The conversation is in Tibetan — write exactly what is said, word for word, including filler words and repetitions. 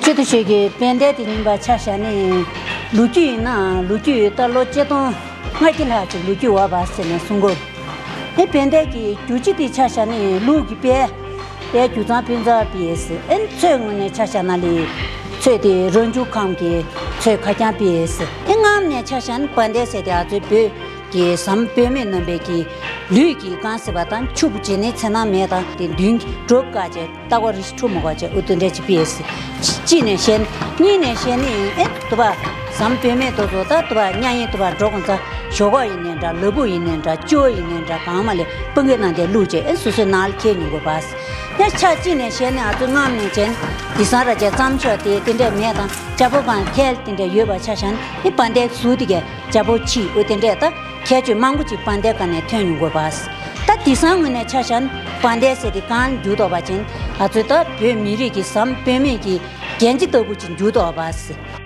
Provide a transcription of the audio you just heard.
ཆེད་དུ་ཤོད་ཀྱི་དཔལ་ལྡན་དེ་ཡིན་པ་ཆ་བཞག་ནས་ལོ་རྒྱུས་ཡིན་ན་ལོ་རྒྱུས་ད་ལོ་ཆིག་སྟོང་ལྔ་བརྒྱ་ལྷག་ཅིག་ལོ་རྒྱུས་ཡོད་པ་ཟེར་ནས་གསུང་གི། ཨེ་དཔལ་ལྡན་གྱི་རྒྱུ་ཆ་དེ་ཆ་བཞག་ནས་ལུག་གི་དཔལ། དཔལ་རྒྱུ་ཚང་ཕུན་ཚོགས་པས་ཟེར། ཨེ་མཚོའི་ངོས་ནས་ཆ་བཞག་ན་ལས། མཚོ་དེ་རང་བྱུང་ཁམས་ཀྱི་མཚོ་ཁ་རྐྱང་པས་ཟེར། ཨེ་རྔམ་ནས་ཆ་བཞག་ན་དཔལ་ལྡན་ཟེར་དེ་ཨ་ཚོའི་བོད་ཀྱི་ཟམ་པོད་མེད་རྣམ་པའི་གི་ལུས་ཀྱི་རྐང་ཟེར་བ་དང་ཕྱུག་པོ་བྱེད་ནས་ཚེ་ནང་མེད་དང་དེ་མདུན་གྱི་གྲོགས་དཀའ་བྱས། ལྟ་བ་རི་ཤི་ཁྲོ་མོ་ག་ཅེ་ཨུ་ཏུ་འདྲ་ཅི་པི་ཨེ་སི། གཅིག་ནས་བཤད། གཉིས་ནས་བཤད་ནི་ཨེ་དུ་བ། ཟམ་པོད་མེད་དོ་ཚོ་ད་དུ་བ་མཉམ་ཡིན་དུ་བ་འགྲོ་གོང་ཚ་ཞོག་ཁོག་ཡིན་ནའི་འདྲ། ལུས་པོ་ཡིན་ནའི་འདྲ། སྤྱི་བོ་ཡིན་ནའི་འདྲ། གང་མ་ལས་སྤུ་གུ་ནང་དེ་བླུགས་བྱས་ཨེ་སོ་སོའི་ནང་ལ་ཁྱེར་ཉོ་དགོས་པ། ཡང་ཆ་གཅིག་ནས་བཤད་ནི་ཨ་ཚོ་རྔམ་ནས་བྱས་ནི་དེ་སང་ར་ཅེ་རྩམ་ཤོག་དེ་དེ་འདྲས་མེད་དང་ཅ་པོ་གང་ཁལ་དེ་འདྲས་ཡོད་པ་ཆ་བཞག་ནི་ཨེ་པ་འདས་ཟུག་དེ་གས་ཅ་པོ་ཕྱི་ཨུ་དེ་འདྲས་ད། ཁྱད་ཆོས་མང་པོ་ཅིག་དཔལ་ལྡན་སྒང་ནས་ཐོན་ཡོང་དགོས་པ། ད་དེང་སང་ངོས་ནས་ཆ་བཞག་ན་དཔལ་ལྡན་ཟེར་དེ་གང་འགྱུར་ལྡོག་པ་ཅན་ང་ཚོའི་ད་བོད་མི་རིགས་ཀྱི་ཟམ་པོད་མེད་ཀྱི་རྒྱན་ཆ་ལྟ་བུ་ཅིག་འགྱུར་ལྡོག་པ།